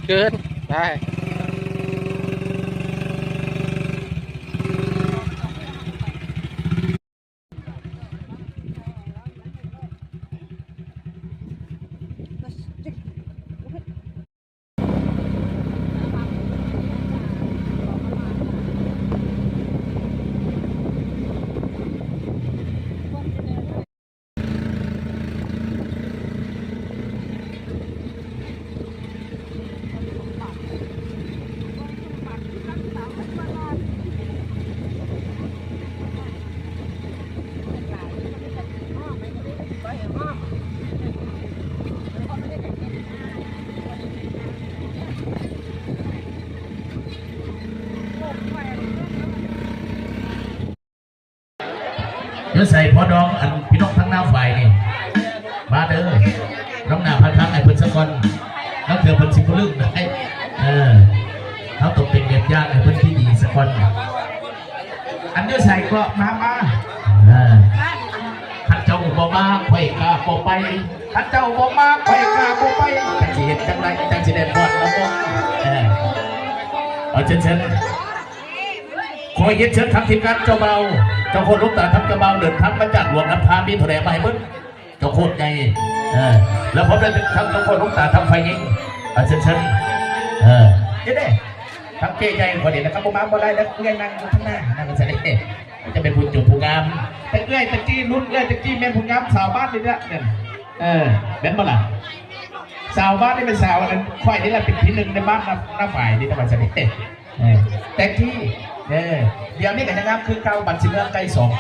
ເກີນໄປ. ຢູ່ໃສພໍ່ນ້ອງ ອັນພີ່ນ້ອງທາງໜ້າຝາຍນີ້ ມາເດີ ນຳໜ້າພາທາງໃຫ້ເພິ່ນສາກ່ອນ ລາງເທື່ອເພິ່ນຊິບໍ່ລືມໄດ້ ເອີ ເຮົາຕ້ອງເປັນແບບຢ່າງໃຫ້ເພິ່ນທີ່ດີສາກ່ອນ ອັນຢູ່ໃສກໍມາ ມາ ເອີ ຄັນເຈົ້າບໍ່ມາ ຂ້ອຍກະບໍ່ໄປ ຄັນເຈົ້າບໍ່ມາ ຂ້ອຍກະບໍ່ໄປ ຈັກຊິເຮັດຈັ່ງໃດ ຈັ່ງຊິໄດ້ຮອດລະບົບ ເອີ ເອົາ ເຊີນ ເຊີນ. ຂໍຮຽນເຊີນທາງທີມງານເຈົ້າບ່າວ ເຈົ້າໂຄດຫຼົງຕາທຳເຈົ້າບ່າວ ເດີນທາງມາຈາກຫຼວງນ້ຳທາ ມີເທົ່າໃດມາໃຫ້ເບິ່ງ ເຈົ້າໂຄດໃຫຍ່ ເອີ ແລ້ວພ້ອມດ້ວຍທາງເຈົ້າໂຄດຫຼົງຕາທຳຝ່າຍຍິງ ເອົາ ເຊີນ ເຊີນ ເອີ ເດ້ ທາງເຈ້ໃຫຍ່ຂ້ອຍນີ້ນະ ຄັນບໍ່ມາບໍ່ໄດ້ເດີ ເອື້ອຍນັ່ງຢູ່ທາງໜ້າ ນັ່ງຊັ້ນເດ້ ຈະເປັນຜູ້ຈົບຜູ້ງາມ ແຕ່ເອື້ອຍຕະກີ້ ລຸ້ນເອື້ອຍຕະກີ້ແມ່ນຜູ້ງາມສາວບ້ານນີ້ລະ ເອີ ແມ່ນບໍ່ລະ? ສາວບ້ານນີ້ເປັນສາວ ອັນນັ້ນ ຂ້ອຍນີ້ລະເປັນທີໜຶ່ງໃນບ້ານນາ ນາຝາຍນີ້ ນະວ່າຊັ້ນເດ້. ເອີ ແຕ່ກີ້ ເອີ ດຽວນີ້ກໍຍັງງາມຄືເກົ່າ ບັດຊິເມືອໄກສອງ